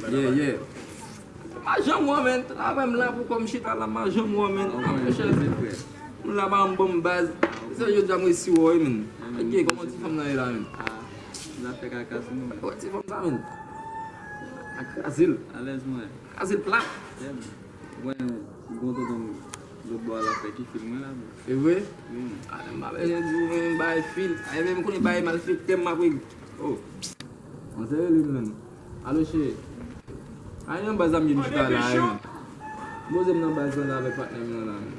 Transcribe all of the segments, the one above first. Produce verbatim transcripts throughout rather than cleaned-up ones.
Yeah, yeah. M pa janm wè, men. Travay m la pou kò m chita la, m pa janm wè, men. Ah, monchè. M la, pa m bon baz. Se jodi a m resi wè, men. Ok, kòman ti fanm nan ye la, men? Ah, zafè kaka sou nou, men. Wè ti fanm sa, men. A kraze l. Alèz mwen. Kraze l plat. Yeah, men. Mwen, bon tonton m, lòt bò a la fè ki fil mwen la, men. E vre? Wi, men. A, m pa bezwen di w, men, bay fil. A, men m konnen bay malfektè m ap reg-, oh. Mwen se rele m menm. Alo, cheri. A, nan baz la m ye m chita la, men. Poze m nan baz la avèk patnè m nan la, men.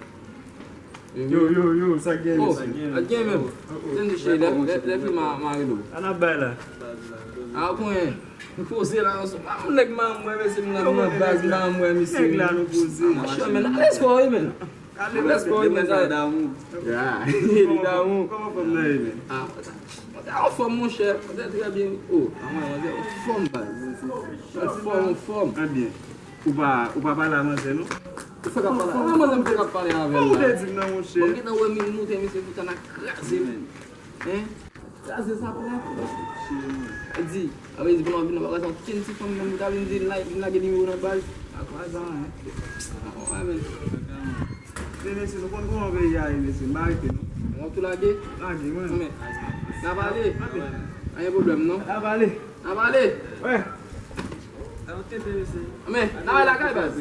Yo, yo, yo, sa k gen, mesye? Sa k gen menm? Tande, cheri, lè, lè, lè fini m a, m a rele w. Sa n ap bay la? A, konyen. M poze la, ansanm. A, m nèg m a mwen, mesye, m nan, m nan baz, m a mwen, mesye. Nèg la, nou poze. Monchè, men, alèz fò, wi, men. Alèz fò, wi, men, sa damou. Ya, li damou. Kòman fanm nan ye, men? A, mwen te anfòm, monchè. Mwen te trè byen. Oh, a mwen, mwen te anfòm, baz. Anfòm, anfòm. Trè byen. Ou pa, ou pa pale a manzè, non? Ou fèk ap pale. A, manzè, m fèk ap pale avè l la. Ou te di m nan, monchè. Bon, gentan wè m moute, mesye, pou tann a kraze, men. Hein? Kraze sa plat. Di, a vle di pou nou vin nan bagay sa, okenn ti fanm menm pou ta vin di l la, vin lage nimewo nan baz. A kwa sa, hein? A, wè, men. Men mesye, nou konn kòman peyi a ye, mesye. M pa rete, non. N ap tou lage? Lage, mwen. Men, n ap ale. Anyen pwoblèm, non? N ap ale. N ap ale. Wè. Sa yo kenbe, mesye. Men, n a wè lakay, baz.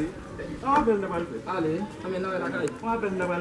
Yon apèl m ta pral fè. Ale, men n a wè lakay. Yon apèl m ta pral